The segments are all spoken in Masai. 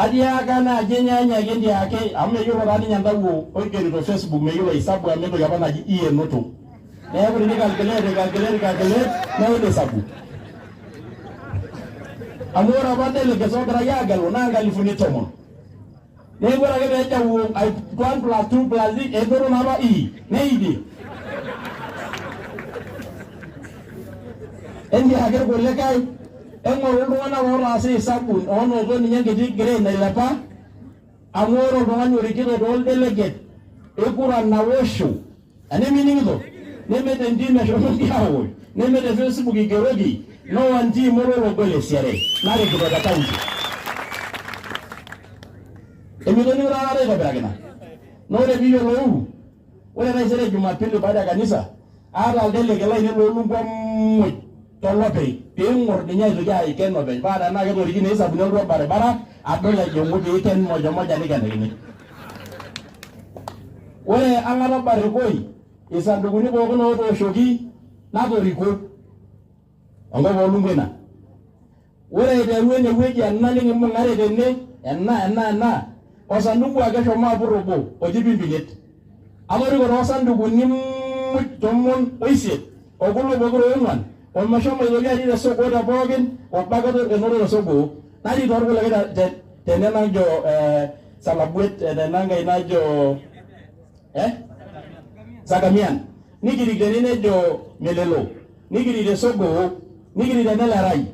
Atiaka naaji enyaanyaki entiaki amu meyiolo taa ninye entawuo oigerito Facebook meyiolo hisabu amu entoki apa naji i enoto. Neeku tenikalculate calculate calculate neeku hesabu. Amu ore apa delegates oogirai aagelu naa nkalifuni tomon. Neeku ore ake peejau 1 plus 2 plus 3 enoto naa apa i neidie. Entiaki irkulikae eng'oru iltung'anak ootaasa esabu oonoto ninye enkiti grade nailepa amu ore oltung'ani orikito tooldelegate ekura nawosho enemining'ito neme tentim eshomoki awosh neme te Facebook igeroki nowa ntiim olologo le siare narikito te county. Emitoning'ito aikata aitobiraki ina? Naa ore piiyiolou ore taisere Jumapili baada ya kanisa aata ildeleke lainei loolunkwa muj tolopeny piing'or ninye aitoki aiken openy paa tenaa ketorikine hesabu nelotu orbaribara adol ejing'u piiken moja moja nikenakini. Ore ang'ata barikoi isandukuni pookin ootooshoki natoriko enkop oolunkwa ina. Ore aiteru enewueji ena nikimbung'are tene, ena, ena, ena, osanduku ake eshomo apur obo oji Pimpinet. Atoriko too sandukuni muj tomon oisiet o kulo pokira oong'uan omeshomo aitoki atii te Sogoo te pookin obo ake enoto te Sogoo. Natii toorkulikae te, te, tene najo eh, Salabuet tena nkae najo eh? Sagamian. Nikirik tene nejo Melelo. Nikirik te Sogoo, nikirik te Nelerai,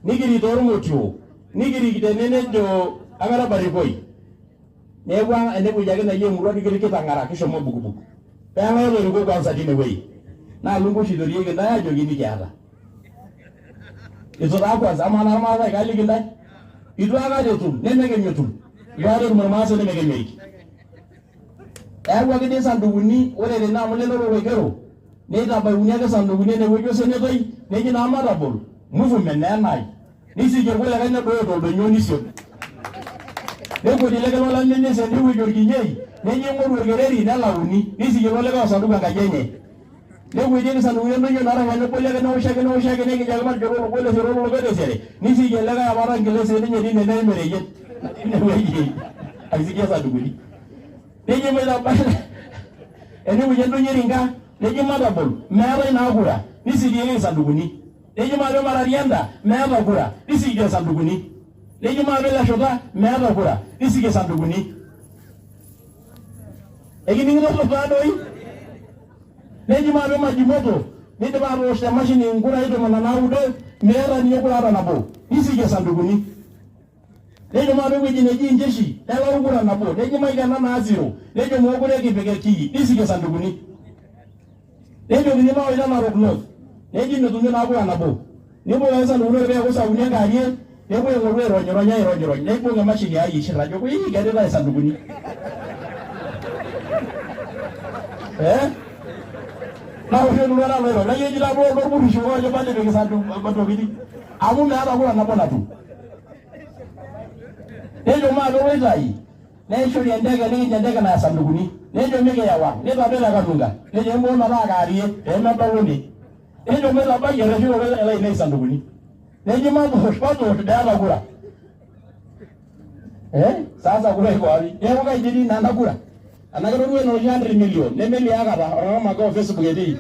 nikirik toormotio, nikirik tene nejo Ang'ata Barikoi. Neeku enewueji ake naji emurua nikitang'ara kishomo Bukubuk. Pee ng'ae otoriko kwanza tine wueji? Naa lungu oshi itorieki intae ajoki nikiata. Itu taa kwanza amaa naa irmaasai kaliki intae? Itu aikata etum nemekenyu etum. Itu aikata etum irmaasai nemekenyu eik. Eyawuaki dii isandukuni ore tene amu lelo loigero neitabauni ake isandukuni enewueji osenetoi neji naa matabol movement naa enaai nisikie irkulikae nedoyio toldonyio nisiok nekwet likae lolememesi enewueji orkinyei neji ing'oru orkereri nelauni nisikie ilo likae osanduku enkaji enye nekwetieki isandukuni endonyio naarasha neboli ake neoshi ake neoshi ake nekijo ake matejo lologol esiere olologol esiere nisikie likae apa otankile sininye tine neim ereyiet tinewueji aisikie isandukuni Nejo maitabai enewueji endonyo eringa, nejo matabol, meetae naa kura, nisikieki isandukuni. Nejo maape Mararianda, meeta kura, nisikie isandukuni. Nejo maape Leshuta, meeta kura, nisikie isandukuni. Ekining'ito taa doi? Nejo maape Majimoto, neidipa atoosh te mashini inkurai 19, meeta ninye kura ata nabo, nisikie isandukuni. Nejo maape ewueji neji injeshi, nelau kura nabo, neji maikena naa zero, nejo mookure kipik ekii, nisikie sandukuni. Nejokini mawaita Narok North, neji metumi naa kura nabo. Nibung sandukuni ore peeku saa uni enkewarie, nepuo aing'oru aironyirony aironyirony, neibung emashini ai aishir ajo wii ketii isandukuni. Eh? Naoshoki iltung'anak loirony, naa keji taa olmurrisho ojo matipik isandukuni ntokitin amu meeta kura nabo natum. Nejo maape Loitai, neishori enteke nikincho enteke naya sandukuni. Nejo mikiyawa, nitobir te Kanunga. Nejo emboo metaa kaarie pee medoluni. Nejo maitabai erreshukoki ilainei sandukuni. Neji matoosh, matoosh meeta kura. Eh, sasa kura iko wapi? Neeku kaji etii naa ena kura? Ena ketorua enoshi 100 million nemelio akata oltung'ani ake o Facebook etii.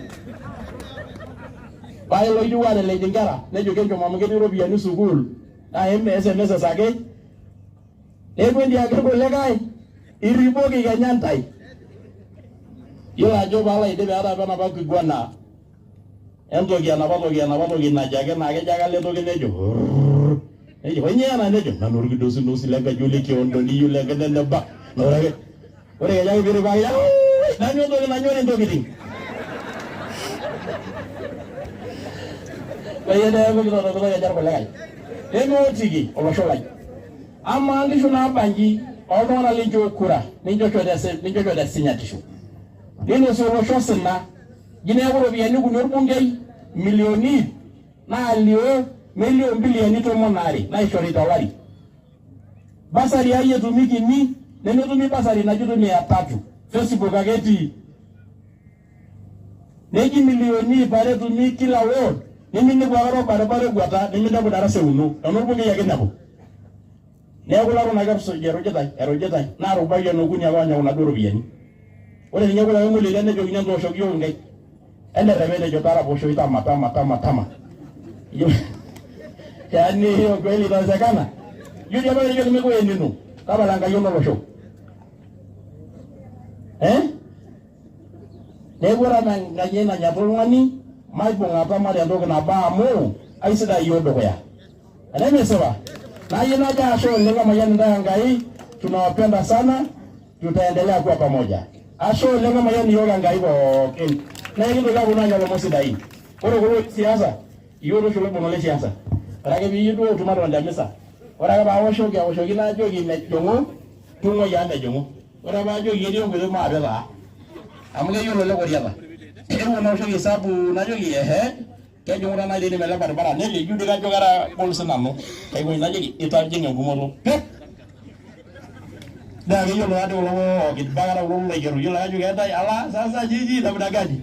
Paa eloitiu atelej inkera nejo kenchom amu ketii iropiyiani sukuul naa SMS ake. Neeku entiaki irkulikae irripoki kenya ntae. Yiolo ajo paalo aidip eeta apa enapa kiguana entoki enapa toki enapa toki najo ake naa kejo ake ale toki nejo rrrr nejo kainyoo ena nejo nanu orkidosinosi lenkaji olekiondo niyiolo enkine eneba naa ore ake ore kenya ake piiripaki nanu entoki nanyori intokitin peyie neeku kitotokito kenya irkulikae nemeotiki olosho lai amaa nkishu naabanji oltung'anak linchoo kura ninchocho ninchocho tesinyatisho ninosie olosho osina Ji neeku ropiyiani kuni orbungei milioni ip naalio melio mbilioni 12 naishori tolari. Basari ai etumi kini nemetumi basari najito mia tatu. Facebook ake etii. Neji milioni 200 etumi kila ward niminepu aikata orbaribara eguata niminepu darasa euno. Nanu orbungei ake inepu. Neeku laton ake esuj erujitae erujitae naa irpayian okuni ake oonya kuna duo ropiyiani. Ore ninye kulikae ng'ole nejokini entooshoki iyiook inkaik. Enerrepe nejo taraposhoyu tama tama tama tama. Yaani hiyo kweli itawezekana? Ijo dii apa kejoki mikuwa enino, tapala Enkai olosho. Eh? Neeku ore ena Enkai nanyata oltung'ani, maibung'ata mata entoki nabo amu aisidai iyiook dukuya. Enemesipa? Nayieu najo ashe oleng Lemayian intae Enkai, tunawapenda sana, tutaendelea kuwa pamoja. Ashe oleng Lemayian iyiook Enkai pookin. Naa ekintoki aponu aanya ilomon sidain. Ore kulo otii siasa, iyiook oshi loibung'a le siasa. Ore ake piiyieu duo matotoni temisa. Ore ake paawoshoki awoshoki najoki mejing'u, tung'uai amu mejing'u. Ore paajoki ketii enkoitoi maape taa. Amu keyiolo le Koriata. Eewuo naoshoki esabu najoki ehe, kejing'u taa nai teine ele baribara nejo ijo dii kajo kara gol sinanu. Kaiko najoki itajing'a engumoto pep. Naa keyiolo taadii kulo pookin mpaka kulo loigeru yiolo ake ajo keetae ala sasa jiji namna gani.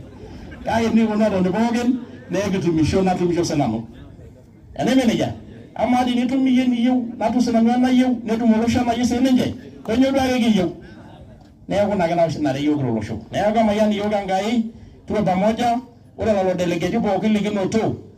Kake nikiponu atoni pookin naa ekitumisho natumisho sinanu. Eneme nejia? Amaa tenitum iyie eniyieu natum sinanu enayieu netum olosho enayieu sininche, kainyoo duo ake kiyieu? Neeku ina ake nare iyiook kira olosho. Neeku emayian iyiook Enkai, tuwe pamoja, ore lelo delegeti pookin likinoto.